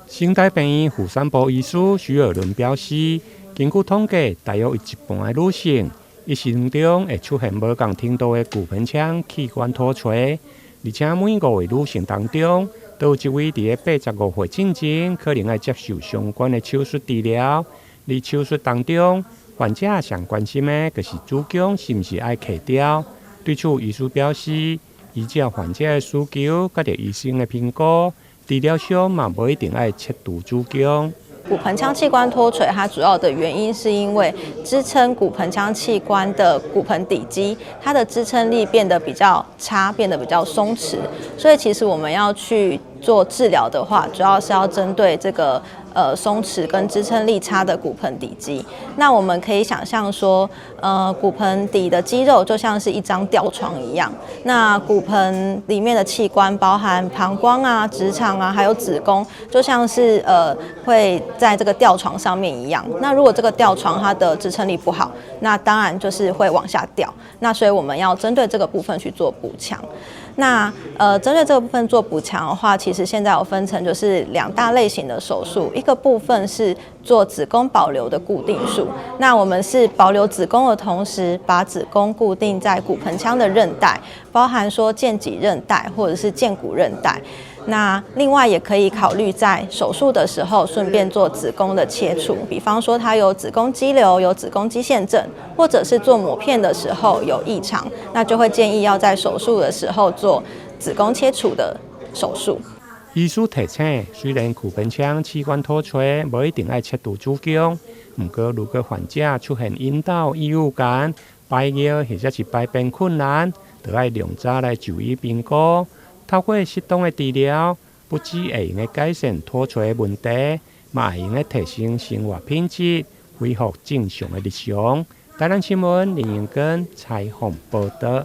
成大病院婦產部醫師徐爾倫表示，根據統計，大約有一半的女性一生中會出現無仝程度的骨盆腔器官脫垂，而且每五位女性當中，都有一位佇85歲進前可能愛接受相關的手術治療。佇手術當中，患者上關心的就是子宮是毋是愛切掉。對此，醫師表示，依照患者的需求，佮著醫生的評估，治療上嘛無一定愛切除子宮。骨盆腔器官脫垂，它主要的原因是因為支撐骨盆腔器官的骨盆底肌，它的支撐力變得比較差，變得比較鬆弛。所以其實我們要去做治療的話，主要是要針對這個鬆弛跟支撐力差的骨盆底肌。那我們可以想象說，骨盆底的肌肉就像是一張吊床一樣。那骨盆裡面的器官包含膀胱啊、直腸啊，還有子宮，就像是會在這個吊床上面一樣。那如果這個吊床它的支撐力不好，那當然就是會往下掉。那所以我們要針對這個部分去做補強。那針對這個部分做補強的話，其實現在有分成就是兩大類型的手術，一個部分是做子宮保留的固定術。那我們是保留子宮的同時，把子宮固定在骨盆腔的韌帶，包含說薦脊韌帶或者是薦骨韌帶。那另外也可以考慮在手術的時候順便做子宮的切除，比方說它有子宮肌瘤、有子宮肌腺症，或者是做抹片的時候有異常，那就會建議要在手術的時候做子宮切除的手術。醫師提醒，雖然骨盆腔器官脫垂無一定愛切除子宮，毋過如果患者出現陰道異物感、排尿或者是排便困難，就愛量早來就醫評估。透過適當的治療，不只會用得改善脫垂的問題，嘛會用得提升生活品質，恢復正常的日常。台南新聞林永根採訪報導。